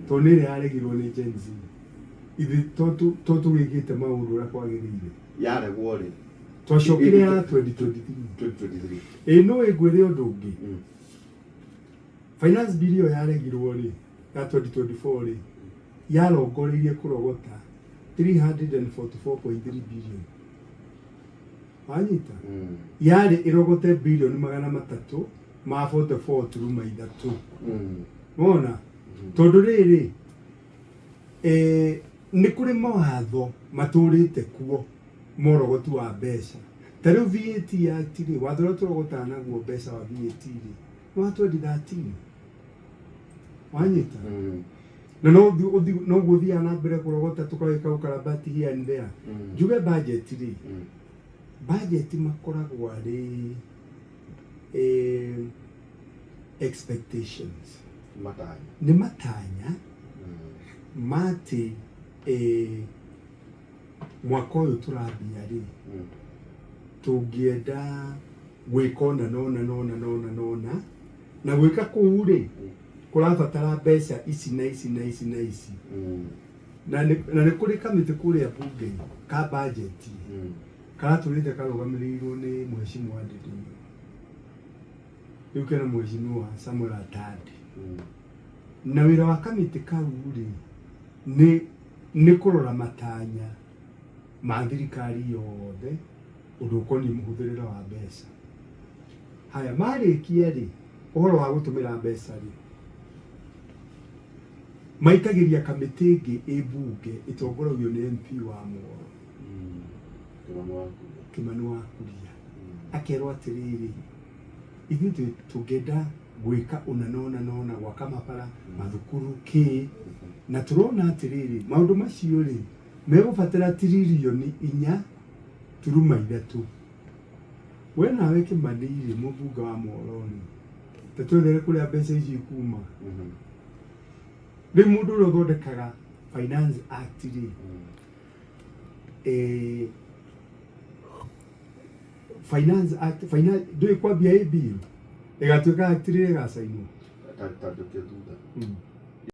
Tondũ nĩ ĩrĩa yaregirwo nĩ Gen Z. Ithuĩ to tũgĩkĩte maũndũ ũrĩa kwagĩrĩire. Yaregwo rĩ? Twacokire ya 2023. 2023. Ĩĩ no ĩngwĩre ũndũ ũngĩ. Finance bill ĩyo yaregirwo rĩ, ya 2024 rĩ, yarongoreirie kũrogota 344.3 billion. Wanyita? Yarĩ ĩrogote bilioni 344 turuma ithatũ. Wona? Tondũ rĩrĩ, nĩ kũrĩ mawatho matũrĩte kuo morogoti wa mbeca. Ta rĩu VAT Act rĩ, watho ũrĩa tũrogotaga naguo mbeca wa VAT rĩ, nĩ wa 2013. Wanyita? Na no noguo ũthiaga na mbere kũrogota tũkagĩka ũkarabati here and there. Njuge budget rĩ, budget makoragwo arĩ expectations. Matanya. Nĩ matanya ma atĩ mwaka ũyũ tũrambia rĩ, tũngĩenda gwĩka ũna na ũna na ũna na ũna na ũna, na gwĩka kũu rĩ, kũrabatara mbeca ici na ici na ici na ici. Na nĩ kũrĩ kamĩtĩ kũrĩa bunge ka budget karatũrĩte karũgamĩrĩirwo nĩ mheshimiwa Ndindi. Rĩu kena mheshimiwa Samuel Atandi. Na wĩra wa kamĩtĩ kau rĩ, nĩ kũrora matanya ma thirikari yothe ũndũ ũkoniĩ mũhũthĩrĩre wa mbeca. Haya, marĩkia rĩ, ũhoro wa gũtũmĩra mbeca rĩ, maikagĩria kamĩtĩ ĩngĩ ĩ mbunge ĩtongoragio nĩ MP wa Moro. Kimani wa Kuria. Kimani wa Kuria. Akerwo atĩrĩrĩ, ithuĩ tũngĩenda gwĩka ũna na ũna na ũna, gwaka mabara, mathukuru, kĩ, na tũrona atĩrĩrĩ, maũndũ macio rĩ, megũbatara tiririoni 4 turuma 3. We nawe Kimani rĩ, mũmbunge wa Moro rĩ, ta twethere kũrĩa mbeca icio ikuma. Rĩu mũndũ ũrĩa ũthondekaga Finance Act rĩ, Finance Act, finance ndũĩ kwambia ĩ bill ĩgatuĩka act rĩrĩa ĩgacainwo. Ta njokia thutha.